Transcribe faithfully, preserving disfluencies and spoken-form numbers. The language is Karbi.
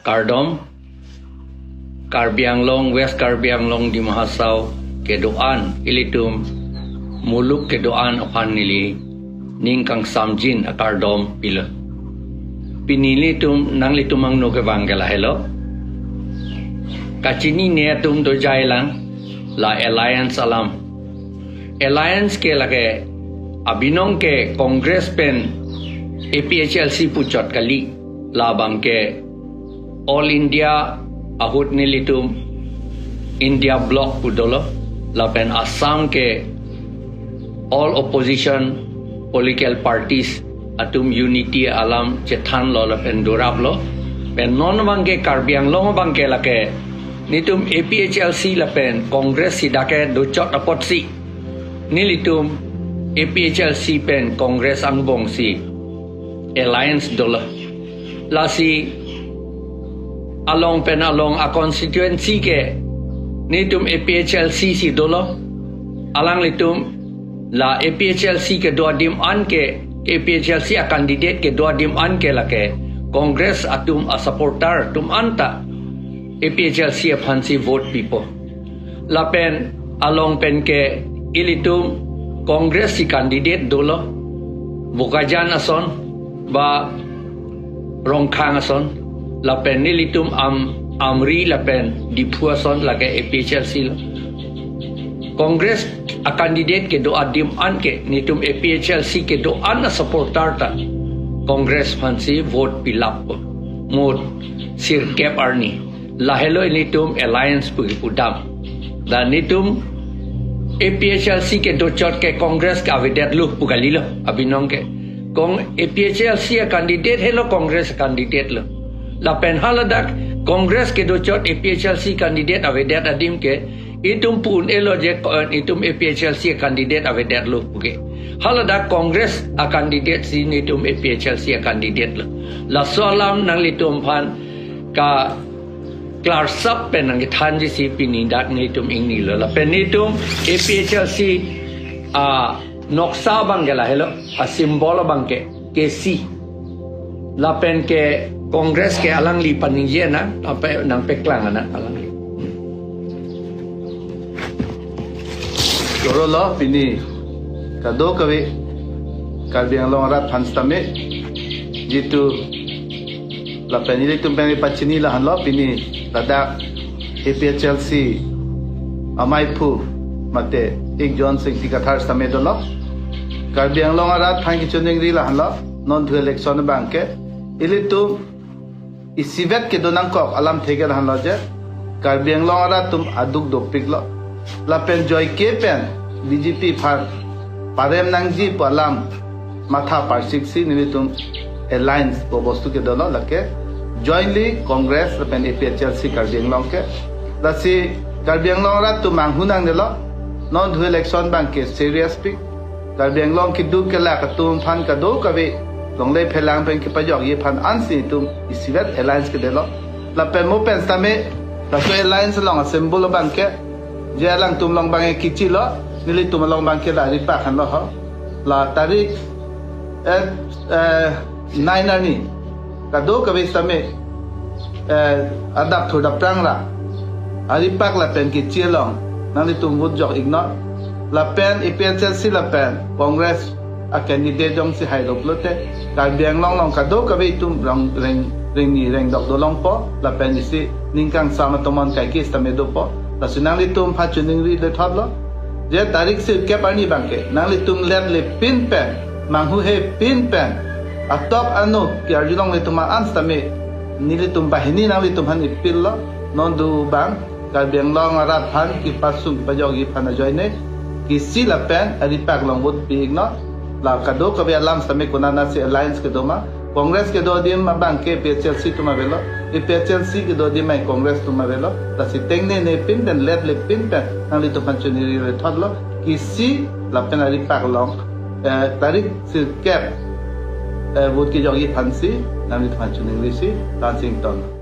Kardom, Karbi Anglong, West Karbi Anglong, Dima Hasao kedo-an, ilitum muluk kedo-an aphan neli ning kangsamjin akardom pilo. Pini ilitum, nanglitum angno kevang ke lahelo. Kachinine atum dojailang, la alliance alam. Alliance ke lake abinong ke Congress pen A P H L C puchot kali, labang ke All India ahut nelitum India Bloc pu dolo, lapen Assam ke all opposition political parties atum unity alam chethanlo lapen doraplo. Pen non abang ke Karbi Anglong abang ke lake nelitum A P H L C lapen Congress si dak kedochot apotsi nelitum A P H L C pen Congress angbongsi alliance dolo. Lasi along pen along a constituency ke nelitum A P H L C si dolo. Alanglitum la A P H L C kedo adim an ke, A P H L C a candidate kedo adim an ke lake Congress atum a supporter atum anta A P H L C aphansi vote pipo. Lapen along pen ke ilitum Congress si candidate dolo, Bokajan ason ba Rongkhang ason, lapen nelitum Am Amri lapen Diphu ason lake A P H L C lo. Congress a candidate kedo adim an ke nelitum A P H L C kedo-an a supporter ta Congress aphansi vote pilappo. Mo sirkep arni. Lahelo nelitum alliance pu kipudam. Dan nelitum A P H L C kedochot ke Congress ke avedetlo pu kalilo abinong ke. Kong A P H L C a candidate helo Congress candidate lo. Lapen haladak Congress kedochot A P H L C candidate avedet adim ke itum pu un-elo je ko-, itum A P H L C candidate avedetlo pu ke. Haladak Congress a candidate si nelitum A P H L C a candidate lo. Laso alam nanglitum aphan ka klarsap pen nangkethanji si pini dak nelitum ingnilo. Lapen nelitum A P H L C a noksa abang ke lahelo, a symbol abang ke K C. Lapen ke Congress ke alangli paningje na, apa nangpeklang na alangli. Lorolo pini kadokave Karbi Anglong arat aphan sitame jitu lapen ilitum pen pachini lahenlo pini ladak A P H L C amaiphu mate Ekjon Sing Ingti Kathar sitame dolo. Karbi Anglong arat aphan kachiningri lahenlo, non thu election abang ke ilitum isivet kedo nangkok alamthe ke lahenlo je Karbi Anglong arat atum aduk dopiklo. Lapen joike pen B J P aphan parem nangji pu alam matha parsiksi nelitum alliance pu bostu ke dolo, lake jointly Congress lapen A P H L C Karbi Anglong ke. Lasi Karbi Anglong arat atum manghu nangnelo, non thu election abang ke serious pik. Karbi Anglong keduk kelak atum aphan kadokave longle phelang pen kepajokji aphan ansi itum isivet alliance kedelo. Lapen mo pen sitame laso alliance along a symbol abang ke je alangtum along abang ke kechilo, nelitum along abang ke la ripak henlo ho. La tarik, eh, eh, nine arni kadokave sitame, eh, adap thur dapprang ra aripak lapen kechi along nanglitum vote jok-iknon. Lapen A P H L C lapen Congress a candidate jongsi hailo pulote Karbi Anglong along kadokave itum rong reng rengni rengdok dolongpo, lapen isi ning kangsam atomon kaike sitame dopo. Lasi nanglitum aphan chiningri lethotlo je tarik sirkep arni abang ke nanglitum letle pin pen, manghuhe pin pen, atok ano ke arjulong nelitum an sitame nelitum banghini nanglitum aphan ipillo, non thu abang Karbi Anglong arat aphan kepasung kepajokji aphan ajoine K C lapen aripak along vote pi-iknon. La kadokave alam sitame konatnasi alliance kedo ma, Congress kedo adim abang ke A P H L C atum avelo, A P H L C kedo adim ai Congress atum avelo. Lasi tengnene pin pen letle pin pen nanglitum aphan chiningri lethotlo, K C lapen aripak along, eh, tarik sirkep, eh, vote kejokji aphansi nanglitum aphan chiningrisi, la-an si ingtonlo.